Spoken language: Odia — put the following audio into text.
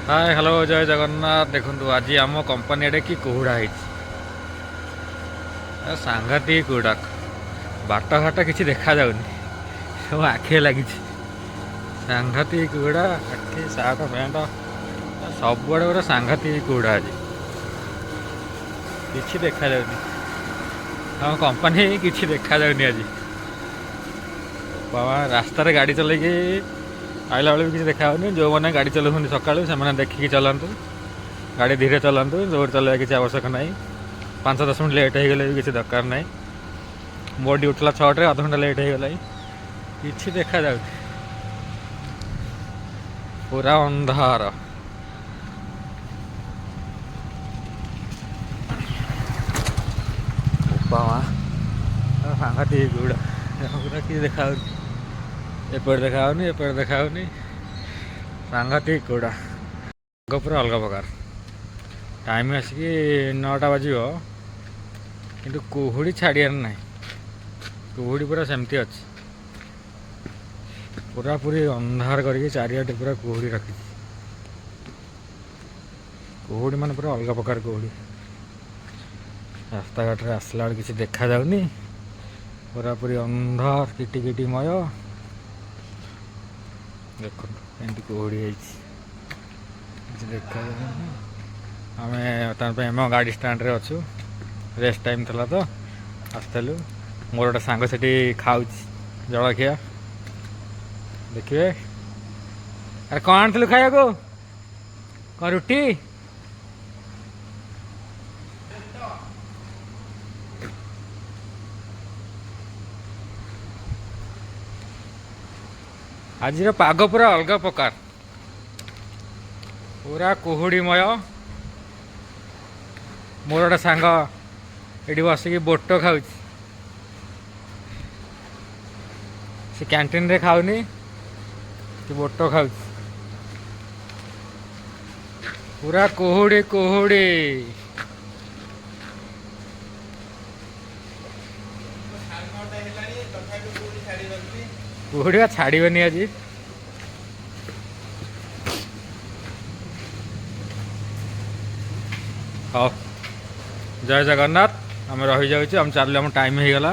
ହାଏ, ହ୍ୟାଲୋ, ଜୟ ଜଗନ୍ନାଥ। ଦେଖନ୍ତୁ, ଆଜି ଆମ କମ୍ପାନୀ ଆଡ଼େ କି କୁହୁଡ଼ା ହେଇଛି। ସାଂଘାତିକ କୁହୁଡ଼ା, ବାଟଘାଟ କିଛି ଦେଖାଯାଉନି, ସବୁ ଆଖିରେ ଲାଗିଛି। ସାଂଘାତିକ କୁହୁଡ଼ା, ଆଖି, ସାର୍ଟ, ପ୍ୟାଣ୍ଟ ସବୁଆଡ଼େ ପୁରା ସାଂଘାତିକ କୁହୁଡ଼ା। ଆଜି କିଛି ଦେଖାଯାଉନି, ଆମ କମ୍ପାନୀ କିଛି ଦେଖାଯାଉନି ଆଜି। ବାବା, ରାସ୍ତାରେ ଗାଡ଼ି ଚଲେଇକି ଆଇଲା ବେଳେ ବି କିଛି ଦେଖାଯାଉନି। ଯେଉଁମାନେ ଗାଡ଼ି ଚଲାଉଛନ୍ତି ସକାଳୁ, ସେମାନେ ଦେଖିକି ଚଲାନ୍ତୁ, ଗାଡ଼ି ଧୀରେ ଚଲାନ୍ତୁ, ଜୋର ଚଲେଇବା କିଛି ଆବଶ୍ୟକ ନାହିଁ। 5-10 ମିନିଟ୍ ଲେଟ୍ ହେଇଗଲେ ବି କିଛି ଦରକାର ନାହିଁ। ମୋ ଡ୍ୟୁଟି ଥିଲା 6ଟାରେ, ଅଧଘଣ୍ଟା ଲେଟ୍ ହେଇଗଲାଣି। କିଛି ଦେଖାଯାଉନି, ପୁରା ଅନ୍ଧାର। ବୋପା ମା, ସାଂଘାତିକ କୁହୁଡ଼ା, ପୁରା କିଛି ଦେଖାଯାଉନି। ଏପଟେ ଦେଖାଯାଉନି, ଏପଟେ ଦେଖାଯାଉନି, ସାଂଘାତିକ କୁହୁଡ଼ା। ଆଗ ପୁରା ଅଲଗା ପ୍ରକାର। ଟାଇମ୍ ଆସିକି 9ଟା ବାଜିବ, କିନ୍ତୁ କୁହୁଡ଼ି ଛାଡ଼ିବାର ନାହିଁ। କୁହୁଡ଼ି ପୁରା ସେମିତି ଅଛି, ପୁରାପୁରି ଅନ୍ଧାର କରିକି ଚାରିଆଡ଼େ ପୁରା କୁହୁଡ଼ି ରଖିଛି। କୁହୁଡ଼ି ମାନେ ପୁରା ଅଲଗା ପ୍ରକାର କୁହୁଡ଼ି। ରାସ୍ତାଘାଟରେ ଆସିଲା ବେଳେ କିଛି ଦେଖାଯାଉନି, ପୁରାପୁରି ଅନ୍ଧାର କିଟି କିଟିମୟ। ଦେଖନ୍ତୁ, ଏମିତି କୁହୁଡ଼ି ହେଇଛି, କିଛି ଦେଖାଯାଉନି। ଆମେ ବର୍ତ୍ତମାନ ପାଇଁ ଆମ ଗାଡ଼ି ଷ୍ଟାଣ୍ଡରେ ଅଛୁ। ରେଷ୍ଟ ଟାଇମ୍ ଥିଲା ତ ଆସିଥିଲୁ। ମୋର ଗୋଟେ ସାଙ୍ଗ ସେଠି ଖାଉଛି ଜଳଖିଆ, ଦେଖିବେ। ଆରେ, କ'ଣ ଆଣିଥିଲୁ ଖାଇବାକୁ? କ'ଣ, ରୁଟି? ଆଜିର ପାଗ ପୁରା ଅଲଗା ପ୍ରକାର, ପୁରା କୁହୁଡ଼ିମୟ। ମୋର ଗୋଟେ ସାଙ୍ଗ ଏଠି ବସିକି ବୋଟ ଖାଉଛି। ସେ କ୍ୟାଣ୍ଟିନରେ ଖାଉନି, ସେ ବୋଟ ଖାଉଛି। ପୁରା କୁହୁଡ଼ି କୁହୁଡ଼ି। 9:30 ହେଲାଣି, ତଥାପି କୁହୁଡ଼ି ଛାଡ଼ିନଛି। କୁହୁଡ଼ି ବା ଛାଡ଼ିବନି ଆଜି। ହଉ, ଜୟ ଜଗନ୍ନାଥ। ଆମେ ରହିଯାଉଛୁ, ଆମେ ଚାଲିଲୁ, ଆମ ଟାଇମ୍ ହେଇଗଲା।